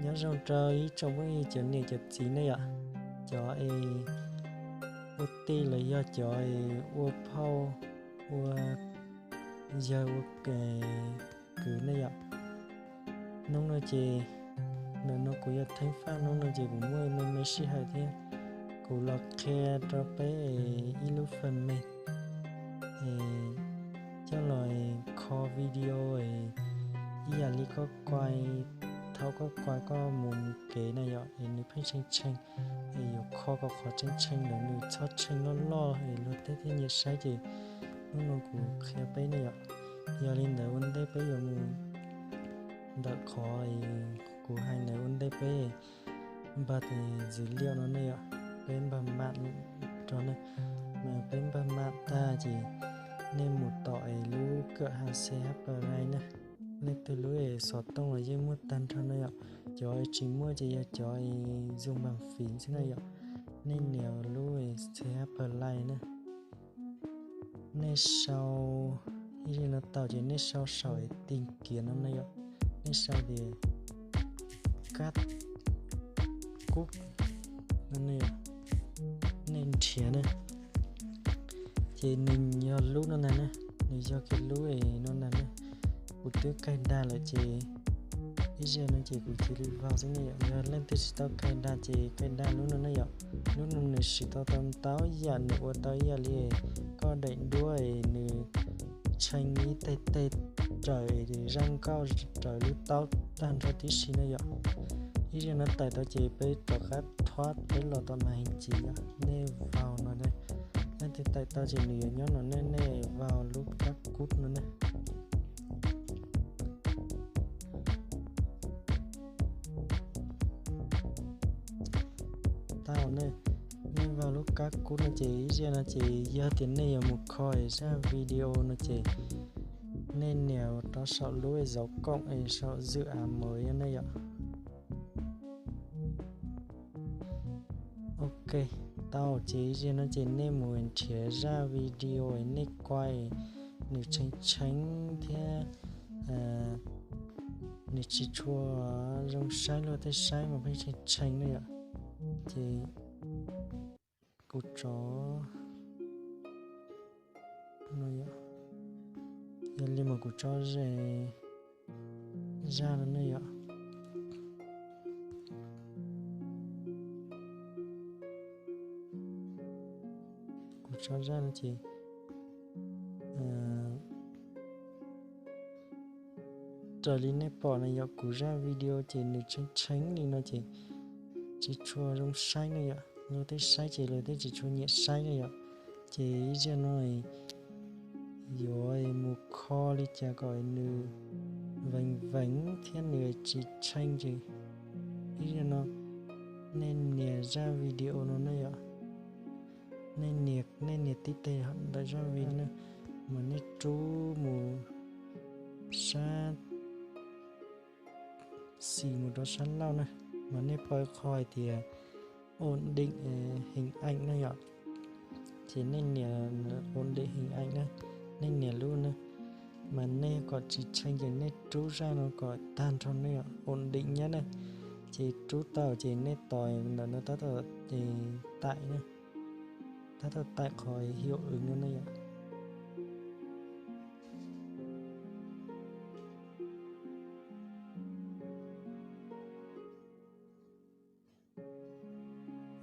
Nyob zoo rau ib tsoom phooj ywg cov niam cov txiv ne yom, cov es ua tij los yog cov es ua phauj ua yawg ua kwv ne yom. Hnub no ces, ntawm no kuv yog Theeb Faj, hnub no ces kuv muaj me me sij hawm thiab, kuv los qhia rau peb ib lub fam me coj los kho video ib yam li koj kuai, thaum koj kuai koj mus mus kev na yom, es nws pheej tshee tshee, es yuav kho kom qhov tshee tshee ntawd nws txhob tshee loj loj es luag tej thiaj nyiam saib ces hnub no kuv qhia peb ne yom. Yog li ntawd ua ntej peb yuav mus ntawm qhov kuv hais ntawd ua ntej peb npaj tes dữ liệu no ne yom, peb npaj mam rau ne, peb npaj mam tag ces nej mus tom es lub kawm ha xe hab pawg lai na, leej twg lub es xov tooj los yeej muaj tag nrho ne yom. Cov tsis muaj ces yog cov es dùng bằng phím xwb na yom. Nej nias lub xe hab pawg lai na, nej sau, ib li no tau ces nej sau saum es tìm kiếm no na yom, nej sau tias kab kub no, nej nrhiav na, ces nws yog lub no ntag na, nws yog kiag lub es no ntag na. Kuv twb kaig dag lawm ces ib zaug no ces kuv cia li vau xwb ne yom. Yog leej twg tsis tau kaig dag ces kaig dag lub no ne yom. Lub no nws siv tau tau ntau yam, nws ua tau ib yam li koj daim duab es nws tshee ib teg teg raws zaj nkauj raws lub taub tag nrho tib si na yom. Ib zaug no tawm tau ces peb rov qab thob peb los tom màn hình chính yom, nej vau no ne. Leej twg tawm tau ces nws yuav nyob no ne, nej vau lub kab kub no ne. Tau ne, nej vau lub kab kub no ces ib zaug no ces yog tias nej yuav mus kho zaj video no ces nej nias rau saum lub dấu cộng es saum dự án mới no ne yom. Ok, tau ces ib zaug no ces nej mus nrhiav zaj video nej kuai, nws tshee tshee thiab nws tsis tshua zoo saib, luag tej saib mas pheej tshee tshee ne yom. Ces kuv tso, yog li mas kuv tso ze zaj no ne yom. Kuv tso zaj no ces raws li nej pom na yom, kuv zaj video ces nws tshee tshee li no ces tsis tshua zoo saib ne yom, luag tej saib ces luag tej tsis tshua nyiam saib ne yom. Ces ib zaug no yuav mus kho li cas kom nws veev veev thiab nws tsis tshee ces ib zaug no nej nias zaj video no ne yom. Nej nias, nej nias tib teg ntawm zaj video no ne, mas nej rub mus sab xis mus rau sab laug na, mas nej pom qhov hais tias ổn định hình ảnh no yom. Ces nej nias ổn định hình ảnh na, nej nias lub na, mas nej kom tsis tshee ces nej rub zaj no kom tag nrho ne yom, ổn định nhất na. Ces rub tau ces nej tos ntawm no tab tom ces tải na, tab tom tải qhov hiệu ứng no ne yom.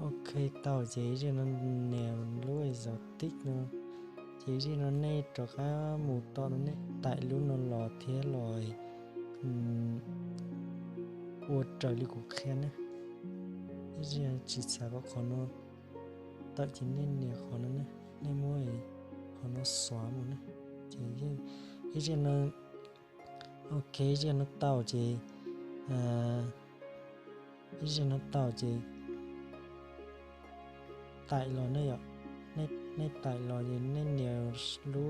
Ok, tau ces ib zaug no nias lub dấu tích no, ces ib zaug no nej rov qab mus tom no nej tải lub no los thiab los ua raws li kuv qhia ne. Ib zaug tsis xav kom qhov no tawm ces nej nias qhov no ne, nej muab qhov no xóa mus ne. Ces ib zaug no, ok, ib zaug no tau ces, ib zaug no tau ces tải los ne yom. Nej tải los ces nej nias lub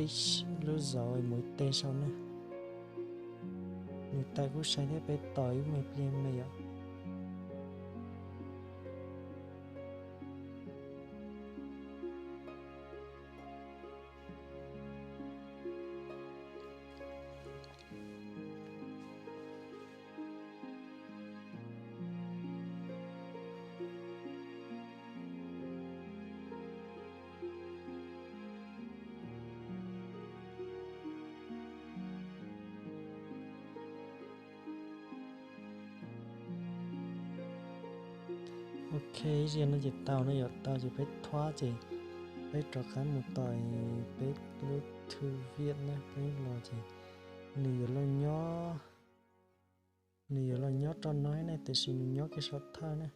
dấu, lub dấu muaj ib teg saum na. Nws tải kuj sai thiab, peb tos ib me pliag me yom. Ok, ib zaug no ces tau no, yog tau ces peb thuab ces peb rov qab mus tom peb lub thư viện na, peb los ces nws yuav los nyob, nws yuav los nyob rau no ne, tiam sis nws nyob kiag saum thawj ne.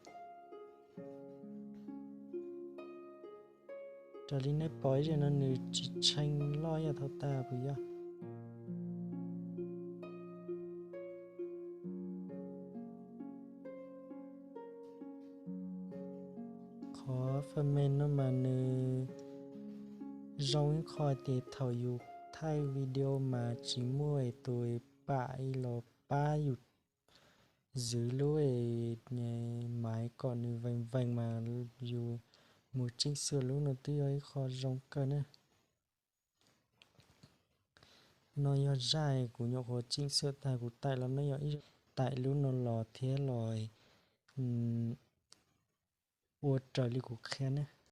Raws li nej pom ib zaug no nws tsis tshee loj ib yam thaum tas puas yog? Qhov phần mềm no mas nws zoo ib qho tias thaum yus thaij video mas tsis muaj tus pam los pab yus zwv lub maiv kom nws vees vees mas yus mus chỉnh sửa lub no twb yog ib qho zoo kawg ne. No yog zaj kuv nyuam qhuav chỉnh sửa tag kuv taim los no, yog ib zaug taim lub no los thiab los ua raws li kuv qhia ne.